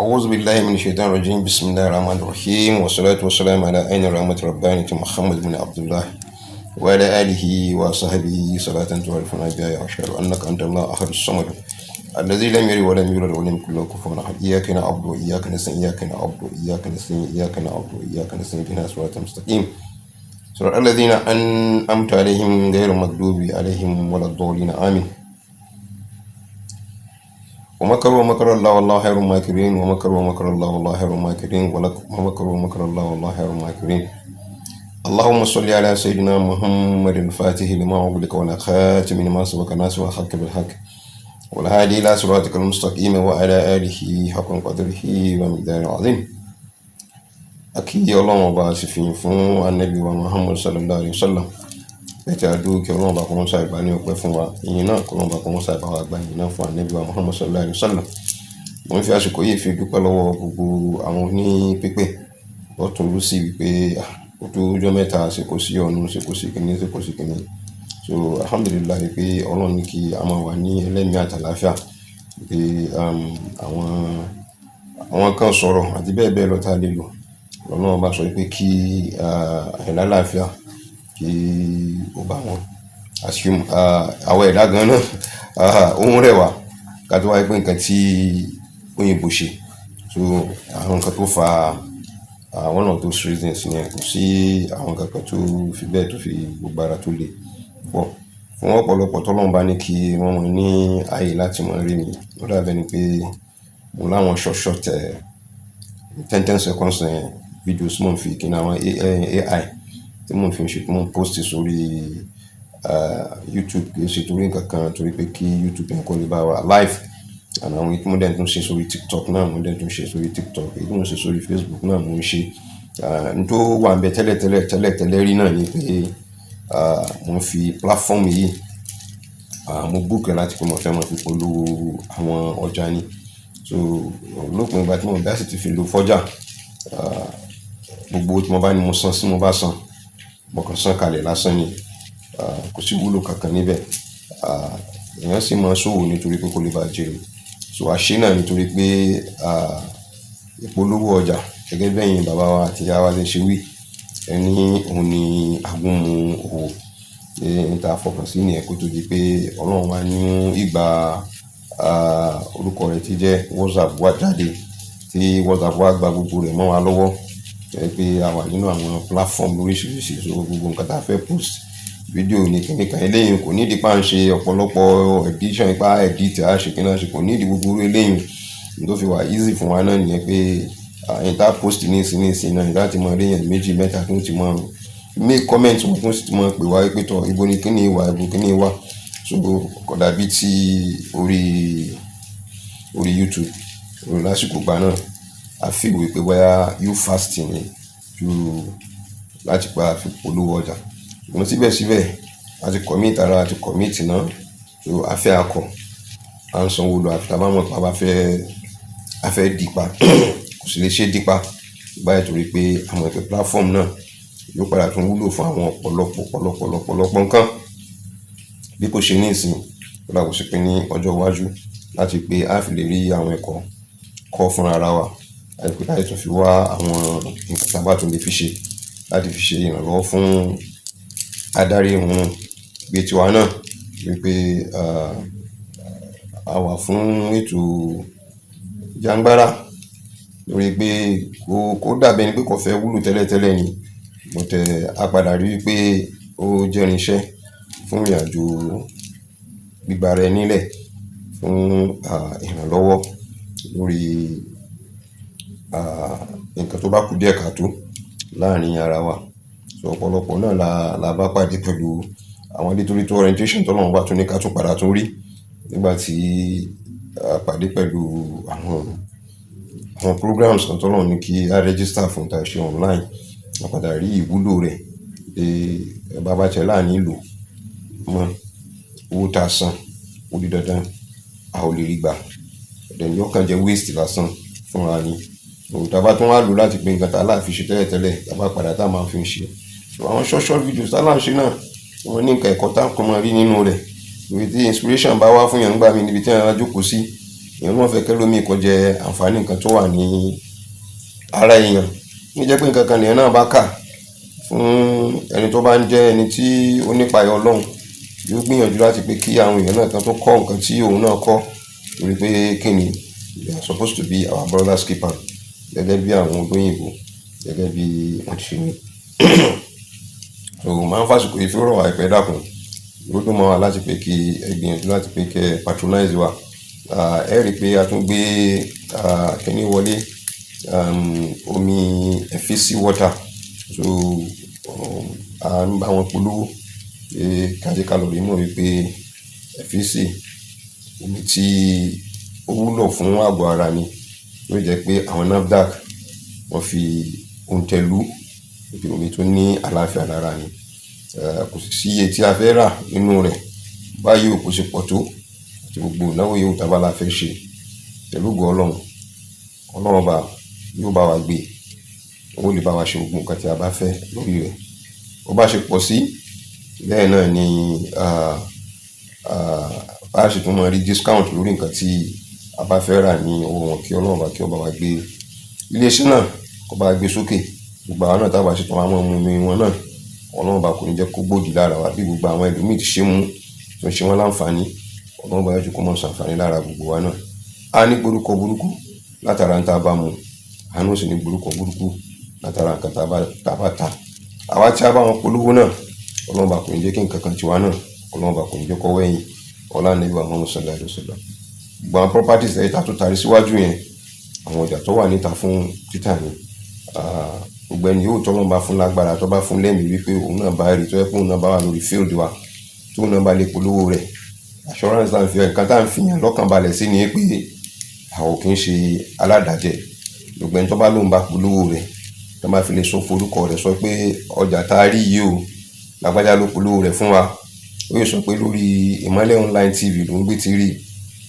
أعوذ بالله من الشيطان الرجيم. بسم الله الرحمن الرحيم، والصلاة والسلام على عين رحمة ربانية محمد بن عبد الله وعلى آله وصحبه صلاة تعرفنا بها. أشهد أنك أنت الله أحد الصمد الذي لم يلد ولم يولد ولم يكن له كفوا أحد. إياك نعبد وإياك نستعين، إياك نعبد وإياك نستعين، إياك نعبد وإياك نستعين، اهدنا الصراط المستقيم، صراط الذين أنعمت عليهم غير المغضوب عليهم ولا الضالين، آمين. ومكروا ومكر الله والله خير الماكرين. ومكروا ومكر الله والله خير الماكرين. ومكروا ومكر الله والله خير الماكرين. اللهم صل على سيدنا محمد الفاتح لما أغلق والخاتم لما سبق الناس والحق بالحق والهادي إلى صراطك المستقيم وعلى آله حق قدره ومقداره العظيم. Akí Ọlọ́run Ọba, sì fìyìn fún Anabi wa Muhammad sallallahu alayhi wa sallam. Bẹ́ẹ̀ àdúró kí Ọlọ́run Ọba kó mọ́ sáà ìbá ní ọpẹ́ fún wa. Ìyìn náà, kí Ọlọ́run Ọba kó mọ́ sáà ìbá wa gba ìyìn náà fún Anabi wa Muhammad sallallahu alayhi wa sallam. Mo ń fi àsìkò yìí fi dúpẹ́ lọ́wọ́ gbogbo àwọn oní pípé lọ́tún lósì wípé ó tó ọjọ́ mẹ́ta, ṣe kò sí ọ̀nù, ṣe kò sí kíní, ṣe kò sí kíní. So alhamdulillah pé Ọlọ́run ní kí a máa wà ní ẹlẹ́mìí àtàlàáfíà, pé àwọn kan sọ̀rọ̀ àti bẹ́ẹ̀ bẹ́ẹ̀ lọ tá a lè lò. Ọlọ́run bá sọ wípé kí àìlálàáfíà kí ó bá wọn. Àwọn ẹ̀dá gan náà, ó ń rẹwà ká tó wá pé nǹkan tí òyìnbó ṣe. So àwọn nǹkan tó fa one of those reasons yẹn, kò sí àwọn nǹkan kan tó fi bẹ́ẹ̀ tó fi gbogbo ara tó le pọ̀. Fún ọ̀pọ̀lọpọ̀ tó Ọlọ́run bá ní kí wọ́n mọ̀ ní ààyè láti mọ̀ rí mi, ó dàbí ẹni pé mo láwọn short short 10 10 seconds videos mò ń fi kíni àwọn AI tí mò ń fi ṣe, tí mò ń post sórí YouTube. Kì í ṣe torí nǹkan kan, torí pé kí YouTube yẹn kó lè bá wa live. And àwọn èyí tí mo dẹ̀ tún ṣe sórí TikTok náà, mo dẹ̀ tún ṣe sórí TikTok. Èyí tí mo ṣe sórí Facebook náà, mo ń ṣe. N tó wà níbẹ̀ tẹ́lẹ̀ tẹ́lẹ̀ tẹ́lẹ̀ tẹ́lẹ̀ rí náà ni pé mo ń fi platform yìí, mo book ẹ̀ láti pé mo fẹ́ máa fi polówó àwọn ọjà ni. So lópin ìgbà tí mo bá sì ti fi lò fọ́jà, gbogbo tí mo bá ní mo san sí mo bá san, mo kàn san kalẹ̀ lásán ni. Kò sí ìwúlò kankan níbẹ̀. Èèyàn sì máa ń ṣòwò nítorí pé kó lè bá jèrè. So a ṣe náà nítorí pé ìpolówó ọjà, gẹ́gẹ́ bí ẹ̀yin bàbá wa àti ìyá wa ṣe ṣe wí, ẹni òun ni agúnmu òwò. Ní ta fọkàn sí ní ẹ kó tó di pé Ọlọ́run wá ní ìgbà orúkọ rẹ̀ tí jẹ́ WhatsApp wá jáde, tí WhatsApp wá gba gbogbo rẹ̀ mọ́ wa lọ́wọ́. Jẹ́ pé a wà nínú àwọn platform lóríṣiríṣi. So gbogbo nǹkan tí a fẹ́ post, fídíò ní kíni kan eléyìí, kò ní ìdí pa ń ṣe ọ̀pọ̀lọpọ̀ edition, ipa edit a ṣe kíni a ṣe, kò ní ìdí gbogbo eléyìí. Ohun tó fi wà easy fún wa náà nìyẹn pé ẹni tá post ní ìsín ní ìsín náà ní láti mọ rí èèyàn méjì mẹ́ta tó ti mọ make comment wọn, tó sì ti mọ pé wá pé tọ́ ibo ni kíni wà, ibo kíni wà. So kò dàbí tí orí YouTube lásìkò ìgbà náà. A feel wípé bóyá you fasting ni ju láti pa fi polówó ọjà. Ṣùgbọ́n síbẹ̀síbẹ̀, a ti commit ara, a ti commit náà. So a fẹ́ akọ, à ń sanwó lọ àfi tí a bá mọ̀ pé a bá fẹ́, a fẹ́ dípa, kò sì lè ṣe dípa báyìí torí pé a mọ̀ pé platform náà yóò padà tún wúlò fún àwọn ọ̀pọ̀lọpọ̀ ọ̀pọ̀lọpọ̀ ọ̀pọ̀lọpọ̀ nǹkan. Bí kò ṣe ní ìsìn, ó dà kó sí pé ní ọjọ́ iwájú, láti pé a fi lè rí àwọn ẹ̀kọ́ kọ́ fún ara wa, àti pé láti tún fi wá àwọn nǹkan tí a bá tún lè fi ṣe láti fi ṣe ìrànlọ́wọ́ fún adarí ìrun bí tiwa náà, wípé a wà fún ètò jàǹgbàrà lórí pé kó dàbí ẹni pé kò fẹ́ wúlò tẹ́lẹ̀tẹ́lẹ̀ ni. But a padà rí wípé ó jẹ́ irinṣẹ́ fún ìrìnàjò gbígba ara ẹni lẹ̀ fún ìrànlọ́wọ́ lórí nǹkan tó bá kù díẹ̀ káàtó láàrin ara wa. So ọ̀pọ̀lọpọ̀ náà la bá pàdé pẹ̀lú àwọn little orientation tí Ọlọ́run bá tún ní ká tún padà tún rí nígbà tí a pàdé pẹ̀lú àwọn programs kan tí Ọlọ́run ní kí a register fún tá ṣe online. A padà rí ìwúlò rẹ̀ pé bá bá tiẹ̀ láàní lò mọ́ owó tá a san, ó di dandan a ò lè rí gbà. Then yóò kàn jẹ́ waste lásán fúnra ni. Tá bá tún wá lò láti pé nǹkan tí a lá fi ṣe tẹ́lẹ̀tẹ́lẹ̀, tá bá padà tá a máa fi ń ṣe. So àwọn short short videos tá là ń ṣe náà, wọ́n ní nǹkan ẹ̀kọ́ tá kàn máa rí nínú rẹ̀. Ibi tí inspiration bá wá fún èèyàn nígbà mí níbi tí èèyàn á jókòó sí, Èèyàn náà fẹ́ kẹ́lòmíì kó jẹ àǹfààní nǹkan tó wà ní ara èèyàn. Ní jẹ́ pé nǹkan kan lèèyàn náà bá kà fún ẹni tó bá ń jẹ́ ẹni tí ó nípa ìyà Ọlọ́run, yóò gbìyànjú láti pé kí àwọn èèyàn náà kan tó kọ́ nǹkan tí òun náà kọ́, torí pé kí ni, we are supposed to be our brother's keeper, gẹ́gẹ́ bí àwọn olóyìnbo, gẹ́gẹ́ bí wọ́n ti ṣe ní. So máa ń fàsìkò yìí fi rọ̀ wá pé ẹ dákun. Ó dùn mọ́ wa láti pé kí ẹ gbìyànjú láti pé kí ẹ patronize wa. Ẹ rí i pé a tún gbé kíní wọlé, omi Efisi water. So a ń bá wọn polówó pé ká jẹ́ ká lọ rí mọ̀ wípé Efisi, omi tí ó wúlò fún àgọ́ ara ni. Ó jẹ́ pé àwọn NAFDAC wọ́n fi òǹtẹ̀ lù pé omi tó ní àlàáfíà lára ni. Kò sì sí iye tí a fẹ́ rà nínú rẹ̀ báyìí ò kò ṣe pọ̀ tó àti gbogbo ìnáwó yòówù tí a bá la fẹ́ ṣe. Pẹ̀lú ògo Ọlọ́run, Ọlọ́run ọba yóò bá wa gbé, ó lè bá wa ṣe gbogbo nǹkan tí a bá fẹ́ lórí rẹ̀. Bó bá ṣe pọ̀ sí, bẹ́ẹ̀ náà ni bá ṣe tún máa rí discount lórí nǹkan tí a bá fẹ́ rà ní ọwọ́ wọn. Kí Ọlọ́run bá kí ó bá wa gbé ilé iṣẹ́ náà, kó bá wa gbé sókè. Gbogbo àwa náà tí a bá ṣe tán, a máa mú omi wọn náà. Ọlọ́run bá kò ní jẹ́ kó gbòdì lára wa bí gbogbo àwọn ẹlòmíì tí ṣe mú tó ń ṣe wọ́n láǹfààní. Ọlọ́run bá yóò jẹ́ kó máa ṣàǹfààní lára gbogbo wa náà. A ní gborúkọ burúkú látara n ta bá mu, a náà sì ní gborúkọ burúkú látara nǹkan tá bá ta. Àwa tí a bá wọn polówó náà, Ọlọ́run bá kò ní jẹ́ kí nǹkan kan tiwa náà, Ọlọ́run bá kò ní jẹ́ kó wẹ̀yìn. Ọlá Ànábì wa Muhammad sallallahu alaihi wasallam. Gbogbo àwọn properties ẹ̀ ta tó tari síwájú yẹn, àwọn ọjà tó wà níta fún títà ni. Gbogbo ẹni yóò tọ́lọ́run bá fún lágbára, tó bá fún lẹ́mìí wípé òun náà bá rí, tó jẹ́ pé òun náà bá wà lórí field wa, tó òun náà bá lè polówó rẹ̀. Assurance tá ń fi, nǹkan tá ń fi yàn lọ́kàn balẹ̀ sí ni pé àwọn ò kí ń ṣe aládàjẹ. Gbogbo ẹni tó bá lóun bá polówó rẹ̀, tó bá fi lè sọ forúkọ rẹ̀ sọ pé ọjà tá a rí yìí o, lágbájá ló polówó rẹ̀ fún wa. Ó yóò sọ pé lórí Ìmọ́lẹ̀ Online TV ló ń gbé ti rí.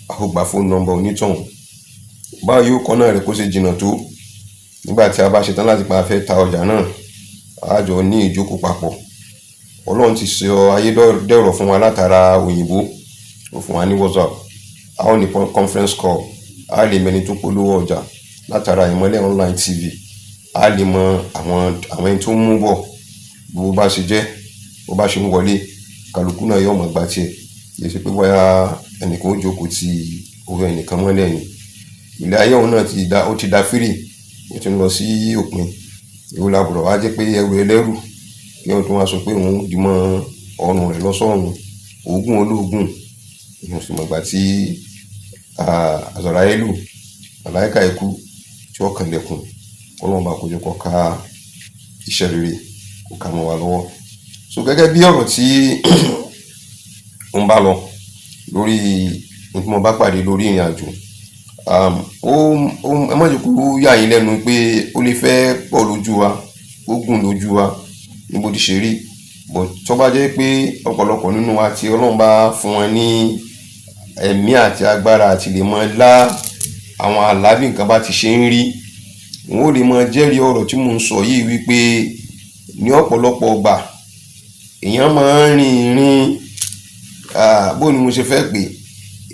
A ó gba phone number onítọ̀hún. Báwo yóò kọ́ náà rẹ̀ kó ṣe jìnnà tó. Nígbà tí a bá ṣe tán láti pa fẹ́ ta ọjà náà, a jọ ní ìjókòó papọ̀. Ọlọ́run ti sọ ayé dẹ̀rọ̀ fún wa látara òyìnbó. Ó fún wa ní WhatsApp. A ó ní conference call. A lè mọ ẹni tó polówó ọjà látara Ìmọ́lẹ̀ Online TV. A lè mọ àwọn ẹni tó ń mú bọ̀, bó bá ṣe jẹ́, bó bá ṣe ń wọlé, kálukú náà yóò mọ̀ gbà tí ẹ̀. Kì í ṣe pé bóyá ẹnìkan ó jókòó ti orí ẹnìkan mọ́lẹ̀ ni. Ilé ayé òun náà ti da, ó ti da fírì, ó ti ń lọ sí òpin. Èwo làbúrò wá jẹ́ pé ẹrù ẹlẹ́rù kí wọ́n tún wá sọ pé òun dì mọ́ ọrùn rẹ̀ lọ́sọ̀run. Òògùn olóògùn. Èèyàn sì mọ̀ ìgbà tí Azaraelu, màláíkà ikú tí ó kan ilẹ̀kùn. Ọlọ́run bá kó jẹ́ kó ká iṣẹ́ rere kó ká mọ́ wa lọ́wọ́. So gẹ́gẹ́ bí ọ̀rọ̀ tí ó ń bá lọ lórí ohun tí mo bá pàdé lórí ìrìnàjò, ó ẹ má jẹ́ kó yà yín lẹ́nu pé ó lè fẹ́ pọ̀ lójú wa, ó gùn lójú wa ní bó ti ṣe rí. But tó bá jẹ́ pé ọ̀pọ̀lọpọ̀ nínú wa tí Ọlọ́run bá fún wọn ní ẹ̀mí àti agbára àti lè mọ lá àwọn àlá bí nǹkan bá ti ṣe ń rí, wọn ó lè mọ jẹ́rìí ọ̀rọ̀ tí mò ń sọ yìí wípé ní ọ̀pọ̀lọpọ̀ ìgbà èèyàn máa ń rìn ìrìn, bó ni mo ṣe fẹ́ pè,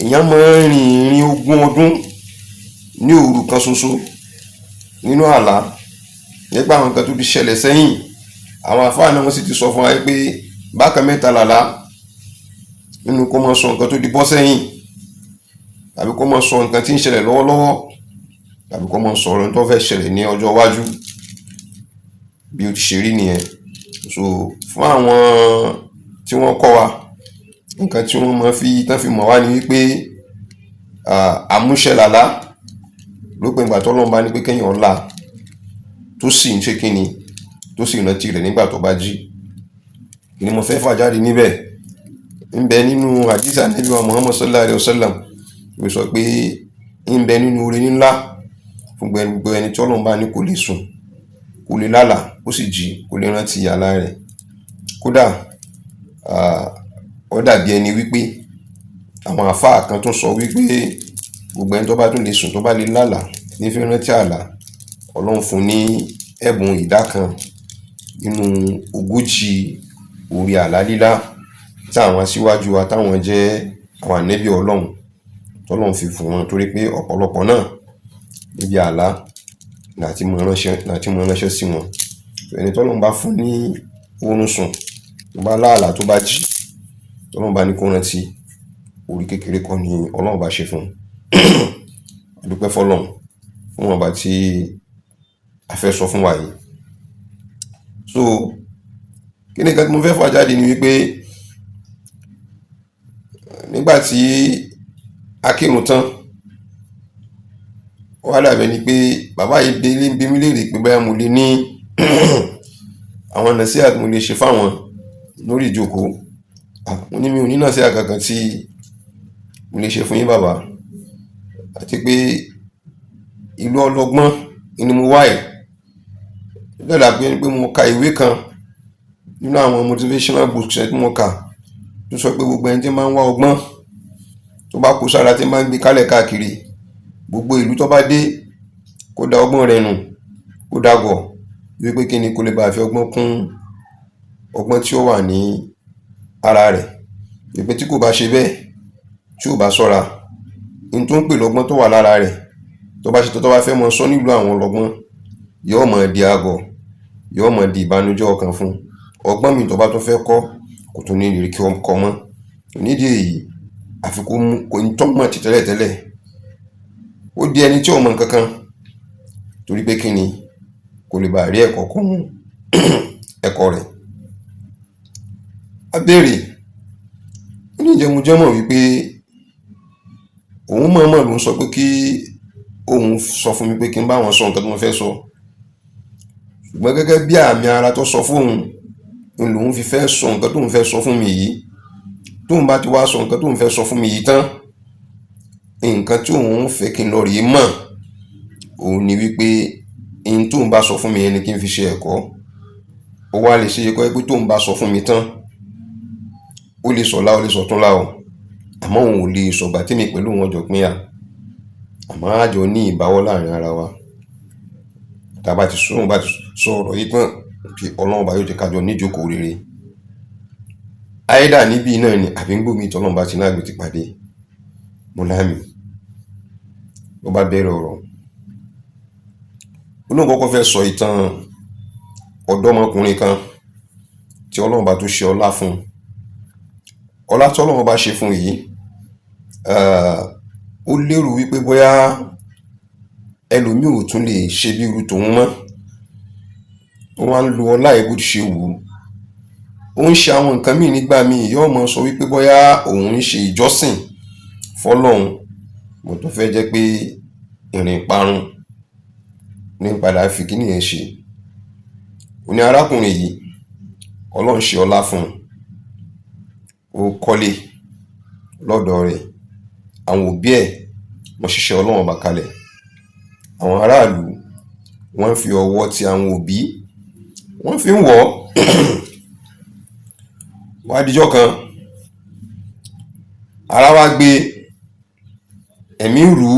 èèyàn máa ń rìn ìrìn ogún ọdún ní òru kan ṣoṣo nínú àlá, nípa àwọn nǹkan tó ti ṣẹlẹ̀ sẹ́yìn. Àwọn àfáà náà wọ́n sì ti sọ fún wa pé bákan mẹ́ta làlá nínú: kó máa sọ nǹkan tó di bọ́ sẹ́yìn, tàbí kó máa sọ nǹkan tí ń ṣẹlẹ̀ lọ́wọ́lọ́wọ́, tàbí kó máa sọ̀rọ̀ tó fẹ́ ṣẹlẹ̀ ní ọjọ́ iwájú. Bí ó ti ṣe rí nìyẹn. So fún àwọn tí wọ́n kọ́ wa, nǹkan tí wọ́n máa fi tán fi mọ̀ wá ni wípé àmúṣẹ làlá lópin ìgbà tọ́lọ́run bá ní pé kéèyàn là tó sì ń ṣe kíni, tó sì rántí rẹ̀ nígbà tó bá jí. Kí ni mo fẹ́ fà jáde níbẹ̀? Ń bẹ nínú hadith Ànábì wa Muhammad sallallahu alayhi wa sallam, ó sọ pé ń bẹ nínú oore ńlá fún gbogbo ẹni tí Ọlọ́run bá ní kó lè sùn, kó lè lálàá, kó sì jí, kó lè rántí àlá rẹ̀. Kódà ó dàbí ẹni wípé àwọn àfáà kan tún sọ wípé gbogbo ẹni tó bá tún lè sùn, tó bá lè lálàá ní fi rántí àlá, Ọlọ́run fún ní ẹ̀bùn ìdá kan nínú ogójì orí àlá lílá tí àwọn aṣíwájú wa táwọn jẹ́ àwọn ànábì Ọlọ́run. tọ́lọ́run fi fún wọn, torí pé ọ̀pọ̀lọpọ̀ náà níbi àlá láti mọ ránṣẹ́ sí wọn. Ẹni tọ́lọ́run bá fún ní oorun sùn, tó bá láàlá, tó bá jí, tọ́lọ́run bá ní kó rántí, orí kékeré kọ́ ni Ọlọ́run bá ṣe fún un. A dúpẹ́ fọ́lọ́run fún ìwọ̀nba tí a fẹ́ sọ fún wa yìí. So kí ni nǹkan tí mo fẹ́ fà jáde ni wípé nígbà tí a kírun tán, ó wá dàbí ẹni pé bàbá yìí bi mí léèrè pé bóyá mo lè ní àwọn nàsíhà tí mo lè ṣe fáwọn lórí ìjókòó. Mo ní mi ò ní nàsíhà kankan tí mo lè ṣe fún yín bàbá, àti pé ìlú ọlọ́gbọ́n ni mo wá yìí. Ó dẹ̀ dàbí ẹni pé mo ka ìwé kan nínú àwọn motivational books tí mo kà, tó sọ pé gbogbo ẹni tí máa ń wá ọgbọ́n, tó bá kó sára, tí máa ń gbé kálẹ̀ káàkiri gbogbo ìlú tó bá dé, kó da ọgbọ́n rẹ̀ nù, kó dàgọ̀, wípé kí ni kó lè bá fi ọgbọ́n kún ọgbọ́n tí ó wà ní ara rẹ̀, wípé tí kò bá ṣe bẹ́ẹ̀, tí ò bá ṣọ́ra, ní tó ń pè lọ́gbọ́n tó wà lára rẹ̀, tó bá ṣe tó bá fẹ́ mọ sọ nílùú àwọn ọlọ́gbọ́n, yóò mọ di àgọ̀, yóò mọ di ìbànújẹ́ ọkàn fún ọgbọ́n mi tó bá tún fẹ́ kọ́, kò tún ní lè kí ọ kọ́ mọ́. Nídìí èyí, àfi kó mú kó ní tọ́mọ̀ ti tẹ́lẹ̀tẹ́lẹ̀, ó di ẹni tí ò mọ nǹkan kan, torí pé kí ni kó lè bá rí ẹ̀kọ́ kún ẹ̀kọ́ rẹ̀. A béèrè, ó ní ǹjẹ́ mo jẹ́ mọ̀ wípé òun mọ̀ọ́mọ̀ ló ń sọ pé kí òun sọ fún mi pé kí n bá wọn sọ nǹkan tí mo fẹ́ sọ, ṣùgbọ́n gẹ́gẹ́ bí àmì ara tó sọ fóun ń lòun fi fẹ́ sọ nǹkan tóun fẹ́ sọ fún mi yìí. Tóun bá ti wá sọ nǹkan tóun fẹ́ sọ fún mi yìí tán, nǹkan tí òun fẹ́ kí n lọ rèé mọ̀ òun ni wípé n tóun bá sọ fún mi yẹn ni kí n fi ṣe ẹ̀kọ́. Ó wá lè ṣe é kọ́ pé tóun bá sọ fún mi tán, ó lè sọ̀la, ó lè sọ̀túnla o, àmọ́ òun ò lè sọ̀gbà tèmi pẹ̀lú òun ọjọ́ pínyà, àmọ́ á jọ ní ìbáwọ́ láàrin ara wa. Tá a bá ti sọ, òun bá ti sọ ọ̀rọ̀ yìí tán, kí Ọlọ́run bá yóò jẹ́ ká jọ níjókòó rere. Áídà níbí náà ni àbí ń gbòmí tọ́lọ́run bá ti ní àgbè ti pàdé. Mo láàmì. Ló bá bẹ̀rẹ̀ ọ̀rọ̀. Ó lóun kọ́kọ́ fẹ́ sọ ìtàn ọ̀dọ́mọkùnrin kan tí Ọlọ́run bá tún ṣe ọlá fún. Ọlá tí Ọlọ́run bá ṣe fún yìí, ó lérò wípé bóyá ẹlòmíì ò tún lè ṣe bí irú tòun mọ́. Ó wá ń lo ọlá yìí bó ti ṣe wù ú. Ó ń ṣe àwọn nǹkan míì nígbà míì, yóò máa sọ wípé bóyá òun ń ṣe ìjọsìn fọ́lọ́run, mo tún fẹ́ jẹ́ pé ìrìn ìparun ní padà fi kíní yẹn ṣe. Ó ní arákùnrin yìí, Ọlọ́run ṣe ọlá fún un, ó kọ́lé lọ́dọ̀ rẹ̀, àwọn òbí ẹ̀ wọ́n ṣiṣẹ́ Ọlọ́run ọba kalẹ̀, àwọn aráàlú wọ́n fi ọwọ́ ti àwọn òbí wọ́n fi ń wọ̀ ọ́. Wá dijọ́ kan, ara wá gbé ẹ̀mí rú,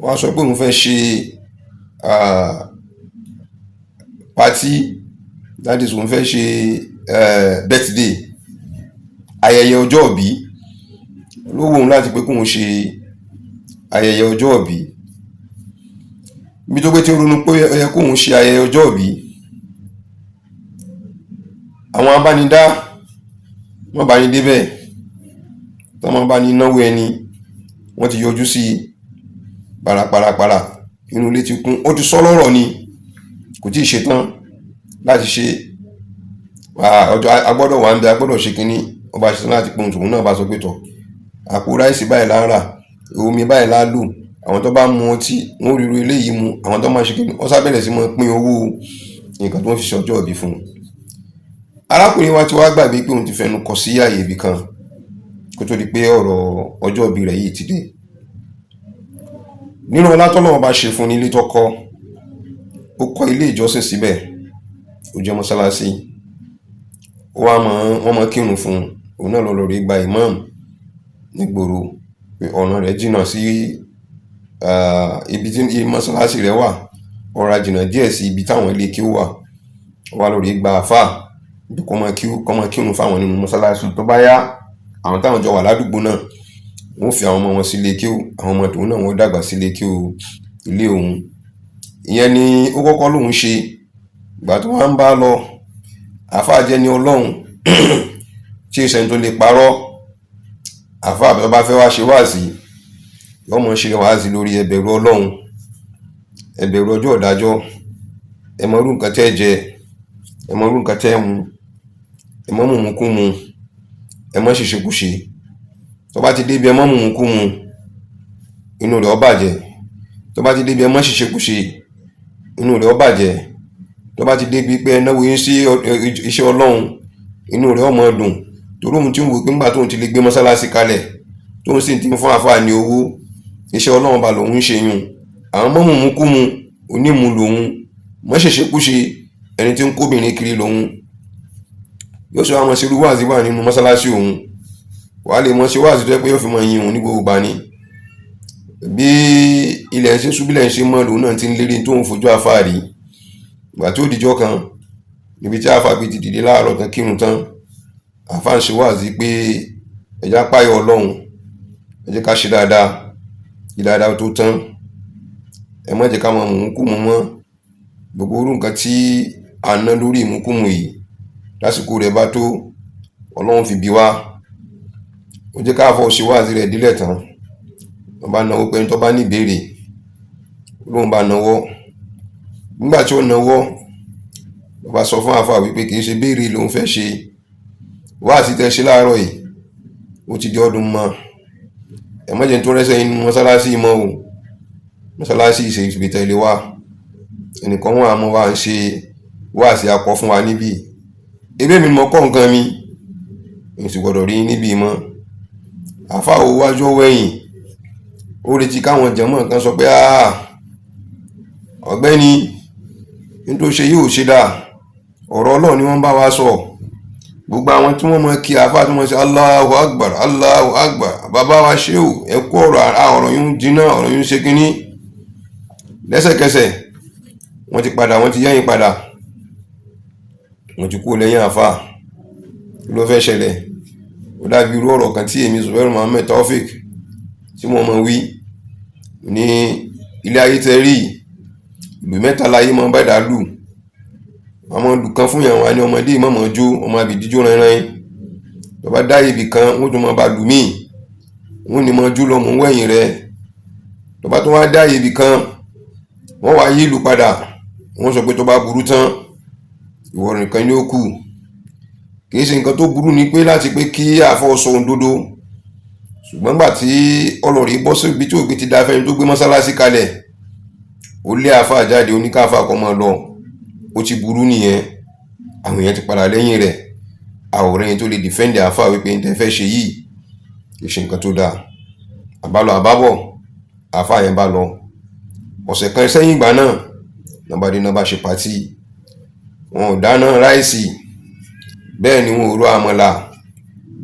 wọ́n á sọ pé òun fẹ́ ṣe party, that is, òun fẹ́ ṣe birthday, ayẹyẹ ọjọ́ ìbí. Ló wù òun láti pé kóun ṣe ayẹyẹ ọjọ́ ìbí. Ibi tó gbé tí ń ronú pé ó yẹ kóun ṣe ayẹyẹ ọjọ́ ìbí, àwọn abánidá wọ́n bá ní débẹ̀, tọ́ máa bá ní náwó ẹni, wọ́n ti yọjú sí i parapara, inú ilé ti kún. Ó ti sọ lọ́rọ̀ ni, kò tí ì ṣetán láti ṣe ọjọ́ agbọ́dọ̀ wà ń bẹ, agbọ́dọ̀ ṣe kínní. Ó bá ṣetán láti pohùn tòun náà bá sọ pé tọ̀, àpò ráìsì báyìí là ń rà, omi báyìí là á lò, àwọn tó bá mu ọtí wọn ò ríru eléyìí mu, àwọn tó máa ṣe kínní. Wọ́n sábẹ̀rẹ̀ sí máa pín owó nǹkan tí wọ́n fi ṣe ọjọ́ ìbí fún un. Arákùnrin wa ti wá gbàgbé pé òun ti fẹnu kọ sí àyè ibì kan kó tó di pé ọ̀rọ̀ ọjọ́ ìbí rẹ̀ yìí ti dé. Nínú ọlá tọ́lọ́run bá ṣe fún nílé tó kọ́, ó kọ́ ilé ìjọsìn síbẹ̀, ó jẹ́ mọ́sálásí. Ó wá mọ wọ́n mọ kírun fún un, òun náà lọ lọ rí gba ìmáàmù nígboro pé ọ̀nà rẹ̀ jìnnà sí ibi tí mọ́sálásí rẹ̀ wà, ọ̀rọ̀ jìnnà díẹ̀ sí ibi táwọn ilé kí ó wà. Ó wá lọ rí gba àfáà kó máa kírun fáwọn nínú mọ́sálásí. Tó bá yá, àwọn táwọn jọ wà ládùúgbò náà Wọ́n fi àwọn ọmọ wọn sílé kéwú, àwọn ọmọ tòun náà wọ́n dàgbà sílé kéwú ilé òun. Ìyẹn ni ó kọ́kọ́ lòun ṣe. Ìgbà tó wá ń bá lọ, àáfàá jẹ́ ní Ọlọ́run tí ìṣẹ́ni tó lè parọ́. Àáfàá bá fẹ́ wá ṣe wáàsí, yóò mọ̀ ṣe wáàsí lórí ẹ bẹ̀rù Ọlọ́run, ẹ bẹ̀rù ọjọ́ ìdájọ́, ẹ mọ irú nǹkan tẹ́ jẹ, ẹ mọ irú nǹkan tẹ́ mu, ẹ mọ mùmukúmu, ẹ mọ ṣìṣekúṣe. Tó bá ti débi ẹ mọ mùmukúmu, inú rẹ̀ ó bàjẹ́. Tó bá ti débi ẹ mọ ṣìṣekúṣe, inú rẹ̀ ó bàjẹ́. Tó bá ti débi pé ẹ náwó yín sí iṣẹ́ Ọlọ́run, inú rẹ̀ ó máa dùn. Torí òun tí ń wò pé nígbà tóun ti lè gbé mọ́sálásí kalẹ̀, tóun sì ti ń fún àáfàá ní owó, iṣẹ́ Ọlọ́run ba lòun ń ṣe yun. Àwọn mọ́ mùmukúmu, onímu lòun, mọ́ ṣèṣekúṣe, ẹni tí ń kóbìnrin kiri lòun. Yóò ṣe wá mọ́ ṣe irú wáàsí wà nínú mọ́sálásí òun. Wàá lè mọ́ ṣe wáàsí tó jẹ́ pé yóò fi mọ́ yin òun ní gbogbo ìgbà ni. Bí ilẹ̀ ń ṣe ṣú, bí ilẹ̀ ń ṣe mọ́ lòun náà ti ń lérí tóun fojú àáfàá rí. Ìgbà tí ó dijọ́ kan, níbi tí àáfàá gbé ti dìde láàárọ̀ tán kírun tán, àáfàá ń ṣe wáàsí pé ẹ jẹ́ á páyà Ọlọ́run, ẹ jẹ́ ká ṣe dáadáa, kí dáadáa tó tán. Ẹ má jẹ́ ká máa mùmukúmu mọ́. Gbogbo irú nǹkan tí à ń ná lórí ìmukúmu yìí, lásìkò rẹ̀ bá tó, Ọlọ́run fi bí wá. Ó jẹ́ ká àáfàá ó ṣe wáàsí rẹ̀ dílẹ̀ tán. Wọ́n bá nawọ́ pé ẹni tó bá ní ìbéèrè, lóun bá nawọ́. Nígbà tí ó nawọ́, ló bá sọ fún àáfàá wípé kì í ṣe béèrè lòun fẹ́ ṣe. Wáàsí tẹ́ ṣe láàárọ̀ yìí, ó ti di ọdún mọ́. Ẹ má jẹ́ n tó rẹ́sẹ̀ nínú mọ́sálásí mọ́ o. Mọ́sálásí ìṣe ibi tẹ́ lè wá. Ẹnìkan wọ́n á mọ́ wá ń ṣe wáàsí akọ fún wa níbí. Ebí èmi ni mo kọ́ nǹkan mi, n sì gbọdọ̀ rí níbí mọ́. Àáfàá wo wájú ó wẹ̀yìn. Ó retí káwọn jàmọ́ kan sọ pé, "àá, ọ̀gbẹ́ni, n tó ṣe yóò ṣe dáa. Ọ̀rọ̀ Ọlọ́run ni wọ́n bá wa sọ." Gbogbo àwọn tí wọ́n mọ̀ kí àáfàá tí wọ́n ṣe Allahu Akbar, Allahu Akbar, bàbá wa ṣéwù, ẹ kú ọ̀rọ̀, ọ̀rọ̀ yín ń jiná, ọ̀rọ̀ yín ń ṣe kínní. Lẹ́sẹ̀kẹsẹ̀, wọ́n ti padà, wọ́n ti yẹ́yìn padà. Wọ́n ti kúrò lẹ́yìn àáfàá. Kí ló fẹ́ ṣẹlẹ̀? Ó dàbí irú ọ̀rọ̀ kan tí èmi Zubairu Muhammed Taofik tí mo mọ̀ wí ní ilé ayé tẹ́ rí, ìlú mẹ́ta láyé mọ́ bá dà lù. Àwọn ìlú kan fún yàn wá ní ọmọdé mọ̀mọ́ jó, ọmọ àbìdíjó rẹ́rẹ́n. Tó bá dá ibì kan, wọ́n tún máa bá lù míì. Wọ́n ní mọ́ jó lọ, mò ń wẹ̀yìn rẹ. Tó bá tún wá dá ibì kan, wọ́n wá yí ìlú padà. Wọ́n sọ pé tó bá burú tán, ìwọ nìkan ni ó kù. Kì í ṣe nǹkan tó burú ni pé láti pé kí àáfàá sọ òdodo. Ṣùgbọ́n nígbà tí ọlọ́rìí bọ́ sí ibi tí òbí ti da fẹ́ni tó gbé mọ́sálásí kalẹ̀, ó lé àáfàá jáde, ó ní káàfàá kó máa lọ. Ó ti burú nìyẹn. Àwọn èèyàn ti padà lẹ́yìn rẹ̀. Àwòrán ẹni tó lè defend àáfàá wípé n tẹ́ fẹ́ ṣe yìí kì í ṣe nǹkan tó dáa. Àbálọ àbábọ̀, àáfàá yẹn bá lọ. Ọ̀sẹ̀ kan sẹ́yìn ìgbà náà, nàbàdé náà bá ṣe pàtí. Wọn ò dáná ráìsì, bẹ́ẹ̀ ni wọn ò ro àmàlà,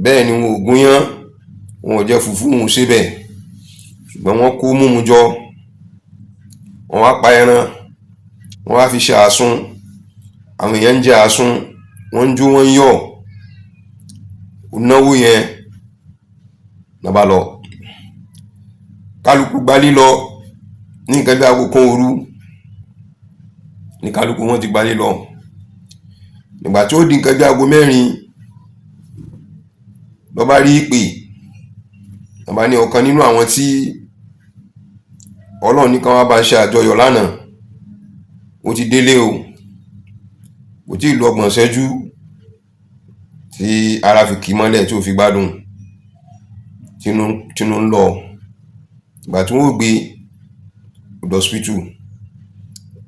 bẹ́ẹ̀ ni wọn ò gúnyán, wọn ò jẹ fùfú, wọn ò ṣebẹ̀. Ṣùgbọ́n wọ́n kó múmu jọ, wọ́n wá pa ẹran, wọ́n wá fi ṣe àsun. Àwọn èèyàn ń jẹ àsun, wọ́n ń jó, wọ́n ń yọ̀. Ó náwó yẹn, náà bá lọ. Kálukú gbalé lọ ní nǹkan bí aago kan òru ní kálukú wọn ti gbalé lọ. Nígbà tí ó di nǹkan bí aago mẹ́rin, ló bá rí ìpè, ló bá ní ọ̀kan nínú àwọn tí Ọlọ́run ní kí wọ́n bá ṣe àjọyọ̀ lánàá, ó ti délé o. Kò tí ì lo ọgbọ̀n ìṣẹ́jú tí ara fi kì í mọ́lẹ̀ tí ò fi gbádùn, tínú ń lọ. Ìgbà tí wọ́n ó gbé lọ hospital,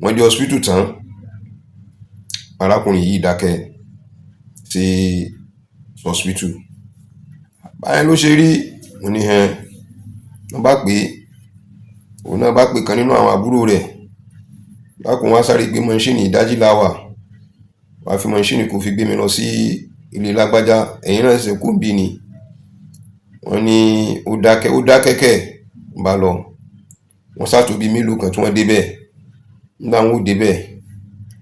wọ́n dé hospital tán, arákùnrin yìí dákẹ́ sí hospital. Báyẹn ló ṣe rí, mo ní hẹn. Wọ́n bá pè é, òun náà bá pè kan nínú àwọn àbúrò rẹ̀. Dákun wá sáré gbé mọ́ṣíìnì, ìdájí la wà. Wàá fi mọ́ṣíìnì kó fi gbé mi lọ sí ilé lágbájá, ẹ̀yin náà ṣẹ̀ṣẹ̀ kú bí ni. Wọ́n ní ó dákẹ́ kẹ̀ ń bá lọ. Wọ́n sá tó bí mélòó kan tí wọ́n dé bẹ̀. Nígbà wọn ó dé bẹ̀,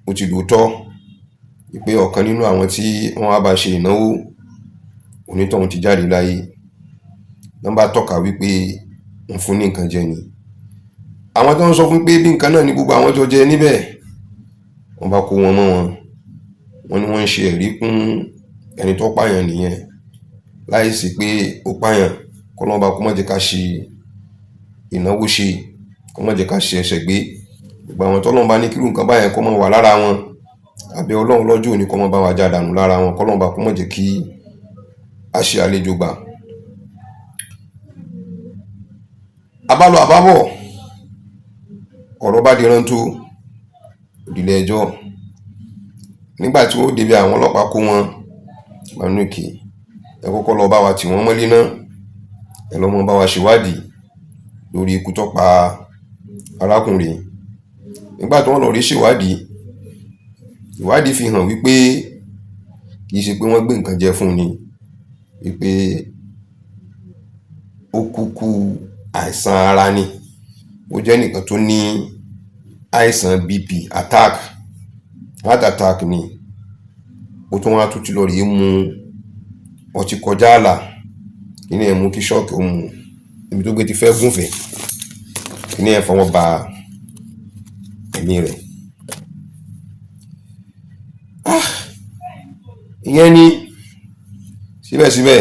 ó ti dòótọ́ wípé ọ̀kan nínú àwọn tí wọ́n wá bá ṣe ìnáwó, onítọ̀hún ti jáde láyé. Wọ́n bá tọ́ka wípé wọ́n fún ní nǹkan jẹ ni. Àwọn tó ń sọ fún pé bí nǹkan náà ni gbogbo àwọn jọ jẹ níbẹ̀, wọ́n bá kó wọn mọ́ wọn. Wọ́n ní wọ́n ń ṣe ẹ̀rí kún ẹni tó pààyàn nìyẹn, láì sí pé ó pààyàn. K'Ọlọ́run bá kó má jẹ́ ká ṣe ìnáwó ṣe, kó má jẹ́ ká ṣe ẹsẹ̀ gbé. Gbogbo àwọn t'Ọlọ́run bá ní kí irú nǹkan báyẹn kó má wà lára wọn, àbí Ọlọ́run lọ́jọ́ òní kó má bá wa já dànù lára wọn, k'Ọlọ́run bá kó má jẹ́ kí a ṣe àlejò gbà. Àbálọ àbábọ̀, ọ̀rọ̀ bá di rántó, òdìlé ẹjọ́. Nígbà tí wọ́n débi àwọn ọlọ́pàá kó wọn, gbanúkì, ẹ kọ́kọ́ lọ bá wa tì wọ́n mọ́lé náà, ẹ lọ́ mọ bá wa ṣèwádìí lórí ikú tó pa arákùnrin. Nígbà tí wọ́n lọ rí ṣèwádìí, ìwádìí fi hàn wípé kì í ṣe pé wọ́n gbé nǹkan jẹ fún un ni, wípé ó kúkú àìsàn ara ni. Ó jẹ́ ẹnìkan tó ní àìsàn BP attack, heart attack ni. Ó tún wá tún ti lọ rí mu ọtí kọjá ààlà, kíní ẹ̀ mú kí ṣọ́ọ̀kì ó mu níbi tó gbé ti fẹ́ gúnfẹ̀, kíní ẹ̀ fọwọ́ ba ẹ̀mí rẹ̀. Ìyẹn ni síbẹ̀síbẹ̀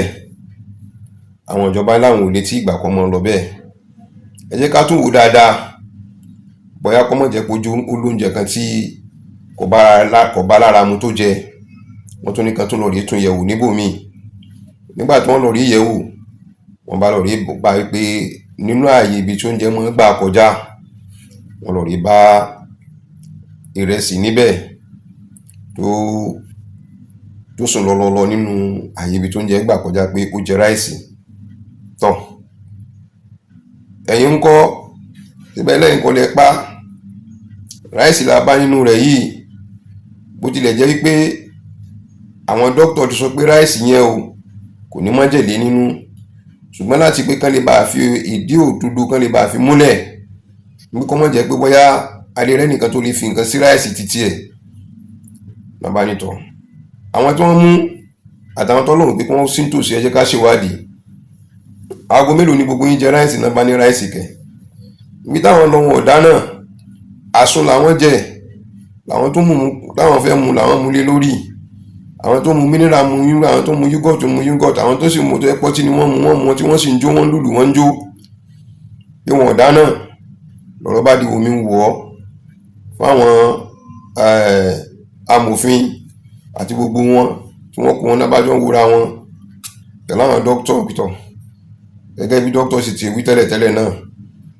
àwọn ìjọba láwọn ò lè tí ìgbà kan mọ́ lọ bẹ́ẹ̀. Ẹ jẹ́ ká tún wò dáadáa, bóyá kó má jẹ́ pé ojú olóúnjẹ kan tí kò bá lára mu tó jẹ. Wọ́n tún ní kan tún lọ rí tún yẹ̀wò níbòmíì. Nígbà tí wọ́n lọ rí yẹ̀wò, wọ́n bá lọ rí bá wípé nínú ààyè ibi tí oúnjẹ máa ń gbà kọjá, wọ́n lọ rí bá ìrẹsì níbẹ̀ tó sùn lọ́lọ́lọ́ nínú ààyè ibi tí oúnjẹ gbà kọjá pé ó jẹ ráìsì. Tọ́ ẹ̀yin ńkọ́, síbẹ̀ lẹ́yìn kọ́ lẹ pa ráìsì la bá nínú rẹ̀ yìí. Bó tilẹ̀ jẹ́ wípé àwọn dókítà ti sọ pé ráìsì yẹn o kò ní májèlé nínú, ṣùgbọ́n láti pé kán lè bá fi ìdí òdodo kán lè bá fi múlẹ̀, wípé kó má jẹ́ pé bóyá alẹ́ rẹ́ nìkan tó lè fi nǹkan sí ráìsì títí ẹ̀. Bàbá nìtọ̀ àwọn tí wọ́n mú àtàwọn tó lóhùn pé kí wọ́n sí tòsí, ẹ jẹ́ ká ṣèwádìí. Aago mélòó ni gbogbo yín jẹ ráìsì náà? Bá ní ráìsì kẹ̀, ibi táwọn lọ wọn ò dáná, àsun làwọn jẹ, làwọn tó mú táwọn fẹ́ mu làwọn mú lé lórí. Àwọn tó mu mineral mu yúgọ̀tì, àwọn tó mu yúgọ̀tì mu yúgọ̀tì, àwọn tó sì mu tó yẹ pọ́tí ni wọ́n mu, wọ́n mu tí wọ́n sì ń jó, wọ́n ń lùlù, wọ́n ń jó bí wọn ò dáná. Lọ́rọ̀ bá di omi wọ̀ ọ́ fáwọn amòfin àti gbogbo wọn tí wọ́n kó wọn lábájọ́ ń wúra wọn pẹ̀lú àwọn dókítà pìtọ̀. Gẹ́gẹ́ bí dókítà sì ti wí tẹ́lẹ̀tẹ́lẹ̀ náà,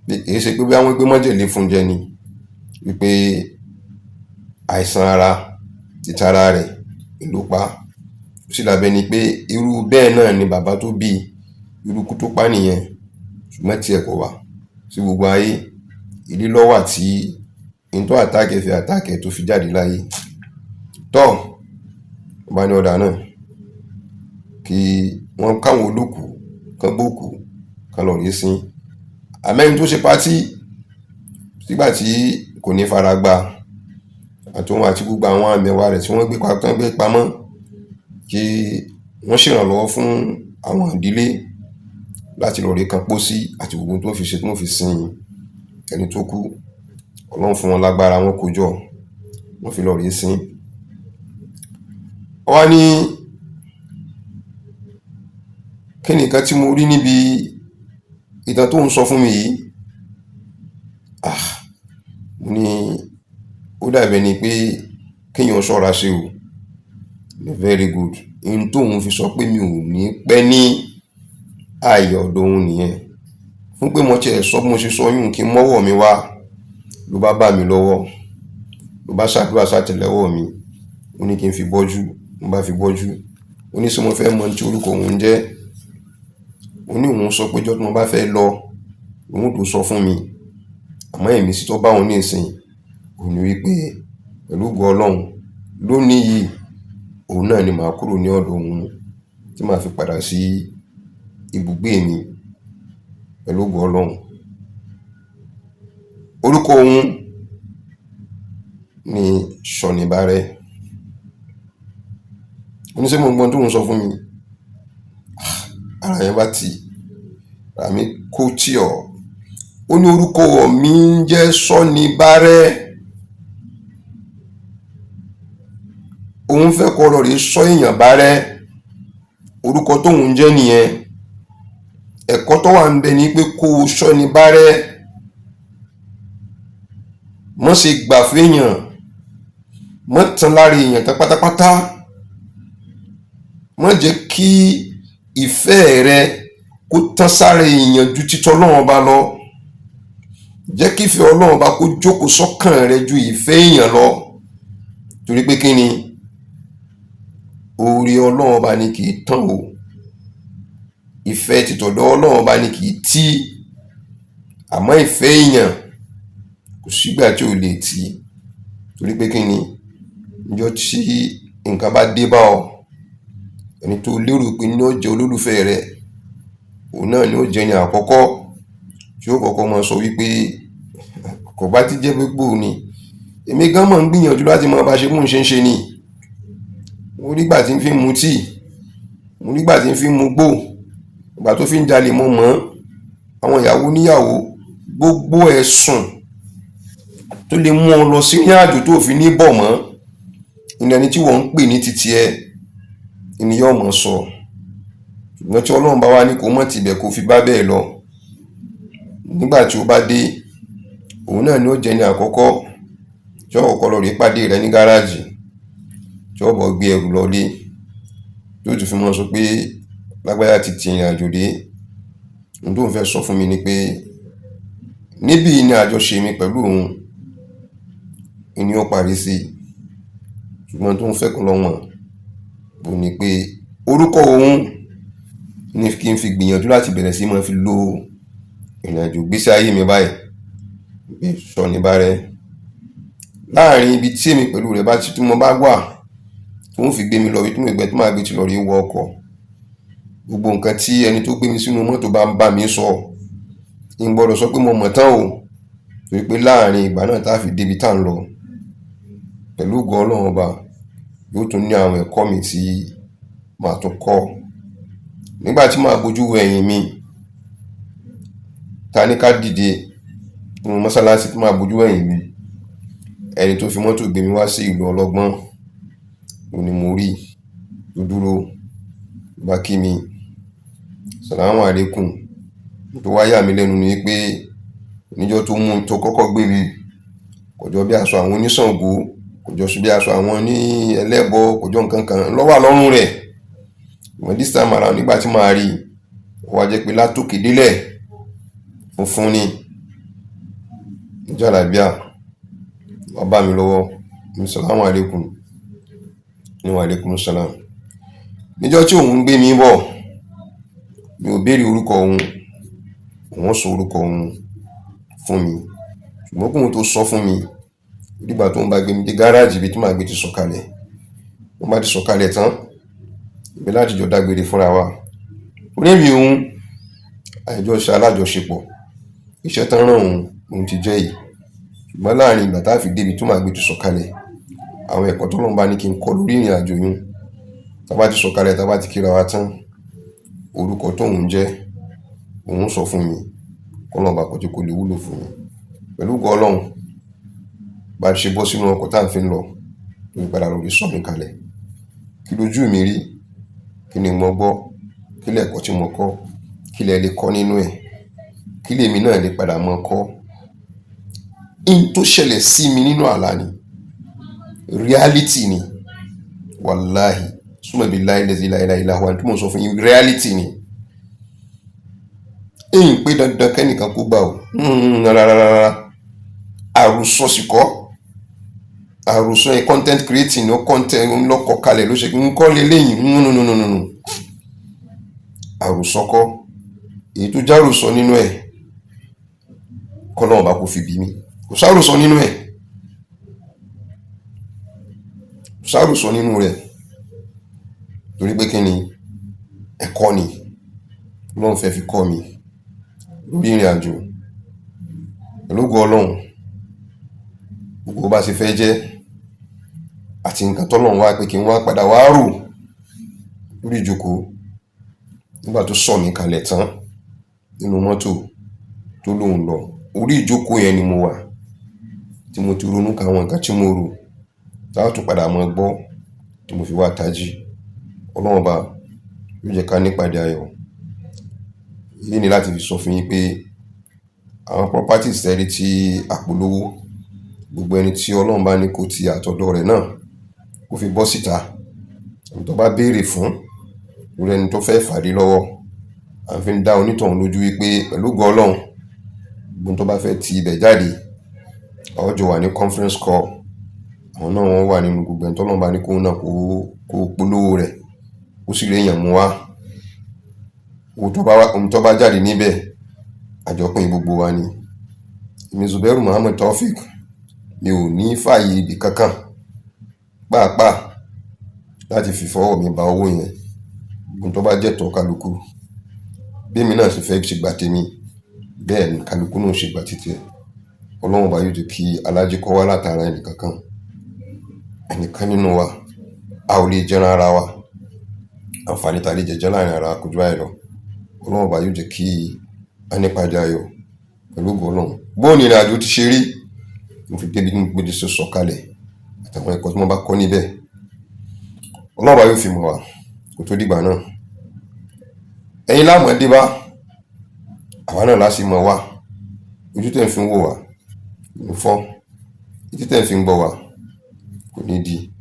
kì í ṣe pé bí àwọn gbé májèlé fún jẹ ni, wípé àìsàn ara títara rẹ̀ ló pa. Ó sì dàbí ẹni pé irú bẹ́ẹ̀ náà ni bàbá tó bí irú ikú tó pa nìyẹn, ṣùgbọ́n tiẹ̀ kò wà sí gbogbo ayé. Ilé ló wà tí n tó àtàkì fi àtàkì tó fi jáde láyé. Tọ́ wọ́n bá ní ọ̀dà náà kí wọ́n káwọn olókùú kán gbókùú kán lọ rí sin. Àmẹ́ni tó ṣe patí sígbà tí kò ní fara gbá àtòun àti gbogbo àwọn àmẹ̀wà rẹ̀ tí wọ́n gbé pamọ́, kí wọ́n ṣèrànlọ́wọ́ fún àwọn ìdílé láti lọ rí kan pósí àti gbogbo tó fi ṣe tó fi sin ẹni tó kú. Ọlọ́run fún wọn lágbára, wọn kó jọ, wọ́n fi lọ rí sin. Ó wá ní kí ni nǹkan tí mo rí níbi ìtàn tó ń sọ fún mi yìí? Mo ní ó dàbí ẹni pé kéèyàn ṣọ́ra ṣe o. Very good. Ohun tóun fi sọ pé mi ò ní pẹ́ ní ààyè ọ̀dọ̀ òun nìyẹn. Fún pé mo tiẹ̀ sọ bí mo ṣe sọ yún kí n mọ́wọ́ mi wá, ló bá bà mí lọ́wọ́, ló bá ṣàdúrà sátẹ́lẹwọ́ mi. Ó ní kí n fi bọ́jú, mo bá fi bọ́jú. Ó ní ṣé mo fẹ́ mọ ohun tí orúkọ òun jẹ́. Ó ní òun sọ pé ọjọ́ tí mo bá fẹ́ lọ, òun tó sọ fún mi. Àmọ́ ìmísí tó bá òun ní ìsìn, òun ní wípé pẹ̀lú ògo Ọlọ́run lónìí yìí, òun náà ni màá kúrò ní ọ̀dọ̀ òun tí màá fi padà sí ibùgbé mi pẹ̀lú ògo Ọlọ́run. Orúkọ òun ni Ṣọ̀nìbàrẹ̀. Ó ní ṣé mo gbọ́ ohun tóun sọ fún mi? Ara yẹn bá tì. Ràmí Couture. Ó ní orúkọ mi ń jẹ́ Sọ́nibárẹ́. Òun fẹ́ kọ́ lọ rèé sọ èèyàn bárẹ́. Orúkọ tóun ń jẹ́ nìyẹn. Ẹ̀kọ́ tó wà ń bẹ ni pé kó o sọ́ni bárẹ́, mọ́ ṣe gbà fẹ́yàn, mọ́ tán lára èèyàn tán pátápátá, mọ́ jẹ́ kí ìfẹ́ rẹ kó tán sára èèyàn ju títọ́ Ọlọ́run Ọba lọ. Jẹ́ kí ìfẹ́ Ọlọ́run Ọba kó jókòó sọ́kàn rẹ ju ìfẹ́ èèyàn lọ. Torí pé kí ni? Oore Ọlọ́run Ọba ni kì í tán o. Ìfẹ́ tìtọ̀dọ̀ Ọlọ́run Ọba ni kì í tí. Àmọ́ ìfẹ́ èèyàn kò sígbà tí ò lè tí. Torí pé kí ni? Níjọ́ tí nǹkan bá dé bá ọ, ẹni tó lérò pé ní ó jẹ́ olólùfẹ́ rẹ, òun náà ni ó jẹ́ ẹni àkọ́kọ́ tí ó kọ́kọ́ máa sọ wípé kò bá ti jẹ́ pé òun ni. Èmi gan mọ̀ ń gbìyànjú láti máa bá ṣe bóun ṣe ń ṣe ni. Mo rí ìgbà tí ń fi mu tíì, mo rí ìgbà tí ń fi mu gbó, ìgbà tó fi ń jalè mo mọ̀ ọ́n, àwọn ìyàwó oníyàwó, gbogbo ẹ̀sùn tó lè mú ọ lọ sí ìrìn àjò tó fi ní bọ̀ mọ́, ìní ẹni tí wọ́n ń pè ní titi ẹ, ìní yóò mọ̀ sọ. Ṣùgbọ́n tí Ọlọ́run bá wá ní kó mọ̀ tibẹ̀ kó fi bá bẹ́ẹ̀ lọ, nígbà tí ó bá dé, òun náà ni ó jẹ́ ẹni àkọ́kọ́ tí ó kọ́kọ́ lọ rí pàdé rẹ ní gáràjì, tí ó bọ̀ gbé ẹrù lọlé, tí ó tún fi mọ́ sọ pé lágbájá ti ti ìrìn àjò dé. Ohun tó ń fẹ́ sọ fún mi ni pé níbí ni àjọṣe mi pẹ̀lú òun ni ó parí sí. Ṣùgbọ́n tó ń fẹ́ kó lọ mọ̀, òun ni pé orúkọ òun ní kí n fi gbìyànjú láti bẹ̀rẹ̀ sí máa fi lo ìrìn àjò ìgbésí ayé mi báyìí. Pé Sọ́nibárẹ́. Láàárín ibi tí èmi pẹ̀lú rẹ̀ bá ti, tí mo bá wà, tí wọ́n fi gbé mi lọ ibi tí mo gbé tí màá gbé ti lọ rí wọ ọkọ̀. Gbogbo nǹkan tí ẹni tó gbé mi sínú mọ́tò bá ń bá mi sọ, n gbọdọ̀ sọ pé mo mọ̀ tán o. Torí pé láàárín ìgbà náà tá fi dé ibi tá ń lọ, pẹ̀lú ògo Ọlọ́run Ọba, yóò tún ní àwọn ẹ̀kọ́ mi tí màá tún kọ́. Nígbà tí màá bojú wo ẹ̀yìn mi, ta ní ká dìde nínú mọ́sálásí tí màá bojú wo ẹ̀yìn mi, ẹni tó fi mọ́tò gbé mi wá sí ìlú ọlọ́gbọ́n, òun ni mo rí tó dúró, bá kí mi, "Salamu alaykum." Tó wá yà mí lẹ́nu ni pé níjọ́ tó mú tó kọ́kọ́ gbé mi, kò jọ bí aṣọ àwọn oníṣàngó, kò jọ bí aṣọ àwọn oní ẹlẹ́bọ, kò jọ nǹkan kan ló wà lọ́rùn rẹ̀. Ṣùgbọ́n this time around, nígbà tí màá rí, ó wá jẹ́ pé látòkè délẹ̀ funfun ni. Jàlábíà, wá bá mi lọ́wọ́, "Salamu alaykum." Ní wa alaykum salam. Níjọ́ tí òun ń gbé mi bọ̀, mi ò béèrè orúkọ òun, òun sọ orúkọ òun fún mi. Ṣùgbọ́n kóun tó sọ fún mi, nígbà tó ń bá gbé mi dé gáràjì ibi tí màá gbé ti sọ̀kalẹ̀. Mo bá ti sọ̀kalẹ̀ tán, ibẹ̀ láti jọ dágbére fúnra wa. Orí mi òun, àìjọ ṣe alájọṣepọ̀. Iṣẹ́ tán rán òun, òun ti jẹ́ yìí. Ṣùgbọ́n láàárín ìgbà tá fi dé ibi tí màá gbé ti sọ̀kalẹ̀, àwọn ẹ̀kọ́ tó Ọlọ́run bá ní kí n kọ́ lórí ìrìn àjò yún. Tá bá ti sọ̀kalẹ̀, tá bá ti kíra wa tán, orúkọ tó ń jẹ́, òun sọ fún mi. Kọ́lọ́run bá kó jẹ́ kó lè wúlò fún mi. Pẹ̀lú ògo Ọlọ́run, bá ṣe bọ́ sínú ọkọ̀ tá ń fi lọ, tó fi padà lọ rí sọ̀ mí kalẹ̀. Kí lójú mi rí? Kí ni mo gbọ́? Kí lẹ̀kọ́ tí mo kọ́? Kí lẹ lè kọ́ nínú ẹ̀? Kí lèmi náà lè padà mọ̀ kọ́? In tó ṣẹlẹ̀ sí mi nínú àlá ni. Reality ni. Wallahi. Summa billahi lazi la ilaha illa huwa. Tí mò ń sọ fún yín, reality ni. Èyí pé dandan kẹ́nìkan kó gbà ó. Rárá, rárá. Àròsọ sì kọ́. Àròsọ yẹn, content creating ló content ń lọ́kọ̀ kalẹ̀ ló ṣe ń kọ́ leléyìí. No, no, no, no, no. Àròsọ kọ́. Èyí tó járòsọ nínú ẹ̀, kọ́lọ́run bá kó fi bí mi. Kò sáròsọ nínú ẹ̀. Kò sáròsọ nínú rẹ̀. Torí pé kí ni? Ẹ̀kọ́ ni. Ọlọ́run fẹ́ fi kọ́ mi lórí ìrìn àjò. Pẹ̀lú ògo Ọlọ́run, gbogbo bá ṣe fẹ́ jẹ́ àti nǹkan tó Ọlọ́run wá pé kí n wá padà wá rò lórí ìjókòó nígbà tó sọ̀ mí kalẹ̀ tán. nínú mọ́tò tó lóun lọ. Orí ìjókòó yẹn ni mo wà tí mo ti ronú ka àwọn nǹkan tí mo rò tá a tún padà mọ́ gbọ́ tí mo fi wá tají. Ọlọ́run Ọba yóò jẹ́ ká nípàdé ayọ̀. Èyí ni láti fi sọ fún yín pé àwọn properties tẹ́rí tí àpolówó, gbogbo ẹni tí Ọlọ́run bá ní kó ti àtọ̀dọ̀ rẹ̀ náà kó fi bọ́ síta. Ẹni tó bá béèrè fún, irú ẹni tó fẹ́ fàdí lọ́wọ́, à ń fi dá onítọ̀hún lójú wípé pẹ̀lú ògo Ọlọ́run, gbogbo tó bá fẹ́ ti ibẹ̀ jáde, a ó jọ wà ní conference call. Àwọn náà wọ́n wà nínú gbogbo ẹni tó Ọlọ́run bá ní kó náà kó polówó rẹ̀, ó sì rí èèyàn mú wá. Owó tó bá wá, ohun tó bá jáde níbẹ̀, àjọpín gbogbo wa ni. Èmi Zubairu Muhammad Taofeek, mi ò ní fààyè ibi kankan pàápàá láti fi fọwọ́ mi ba owó yẹn. Ohun tó bá jẹ́ tọ́ kálukú, bí èmi náà ṣe fẹ́ ṣe gbà tèmi, bẹ́ẹ̀ ni kálukú náà ṣe gbà títí ẹ̀. Ọlọ́run Ọba yóò jẹ́ kí alájẹ kó wá látara ẹnì kankan. Ẹnìkan nínú wa, a ò lè jẹran ara wa. Àǹfààní ta lè jẹjẹ láàrin ara kò ju báyìí lọ. Ọlọ́run Ọba yóò jẹ́ kí a nípàdé ayọ̀ pẹ̀lú ògo Ọlọ́run. Bó ní ìrìnàjò ti ṣe rí, mo fi débi tí mo ti sọ̀kalẹ̀ àtàwọn ẹ̀kọ́ tí mo bá kọ́ níbẹ̀. Ọlọ́run Ọba yóò fi mọ̀ wá kó tó dìgbà náà. Ẹ̀yin la mọ̀ dé bá, àwa náà lá sì mọ̀ wá. Ojú tẹ̀ ń fi ń wò wá kò ní fọ́, etí tẹ̀ ń fi ń gbọ́ wá kò ní di.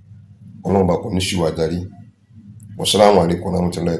Ọlọ́run Ọba kò ní ṣì wá darí. Wassalamu alaikum warahmatullahi.